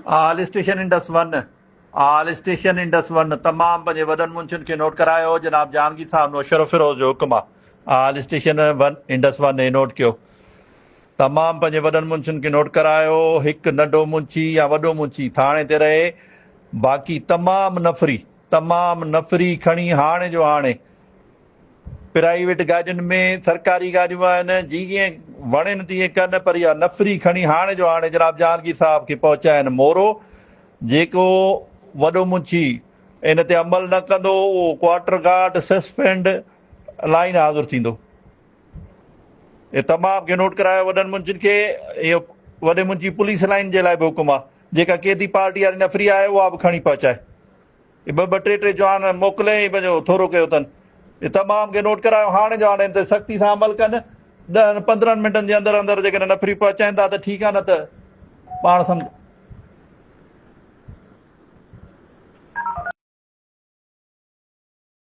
All station Indus one, all station Indus one, تمام پنهنجي وڏن منشين کي نوٽ ڪرايو، جناب جهانگير صاحب نوشهروفيروز جو حڪم آ، all station one Indus one هي نوٽ ڪيو. تمام پنهنجي وڏن منشين کي نوٽ ڪرايو، هڪ ننڍو منشي يا وڏو منشي ٿاڻي تي رهي، باقي تمام نفري، تمام نفري کڻي هاڻي جو هاڻي پرائيويٽ گاڏين ۾ سرڪاري گاڏيون آهن، جيئن وڻين تيئن ڪن، پر اها نفري کڻي هاڻي جو هاڻي جناب جهانگير صاحب کي پهچائين مورو، جيڪو وڏو منشي ان تي عمل نه ڪندو اهو ڪوارٽر گارڊ سسپينڊ لائين حاضر ٿيندو. اهي تمام کي نوٽ ڪرايو وڏن منشين کي، اهو وڏي منشي پوليس لائين جي لاء به حڪم آهي، جيڪا قيدي پارٽي واري نفري آهي اها به کڻي پهچائي. اهي ٻه ٻه ٽي ٽي جوان موڪلي ۽ پنهنجو ٿورو ڪيو اٿن. اهي تمام کي نوٽ ڪرايو هاڻي جو هاڻي ان تي سختي سان عمل ڪن. ڏهن پندرهن منٽن جي اندر اندر جيڪڏهن نفري پهچائين ٿا ته ٺيڪ آهي نه ته پاڻ سمجهه.